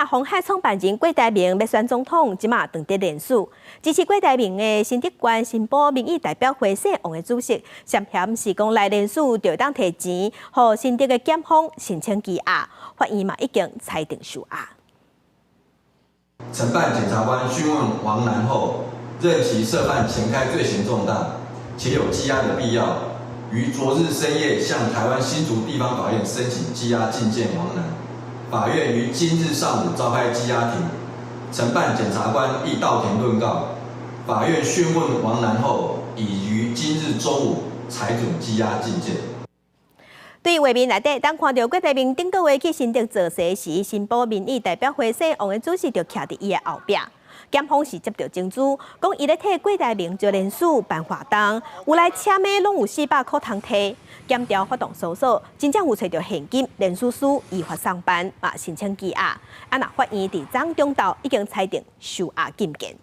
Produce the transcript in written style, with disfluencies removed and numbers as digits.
若鴻海創辦人郭台銘欲選總統，這馬斷佇連署。支持郭台銘的新竹縣新埔民意代表會姓王的主席，涉嫌是講賴連署就會當提錢，予新竹的檢方申請羈押，法院嘛已經裁定收押。承辦檢察官訊問王楠後，認其涉犯錢開罪嫌重大，且有羈押的必要，於昨日深夜向台灣新竹地方法院申請羈押禁見王楠。法院於今日上午召開羈押庭，承辦檢察官亦到庭論告。法院訊問王楠後，已於今日中午裁准羈押禁見。對畫面內底，當看著郭台銘頂個月去新竹造勢時，新埔民意代表會姓王的主席就徛佇伊的後壁。檢方是接著證據，講伊咧替郭台銘招連署辦活動，有來簽的攏有400箍通提。檢調發動搜索，真正有揣著現金，連署書依法送辦，嘛申請羈押。啊，若法院佇昨中晝已經裁定收押禁見。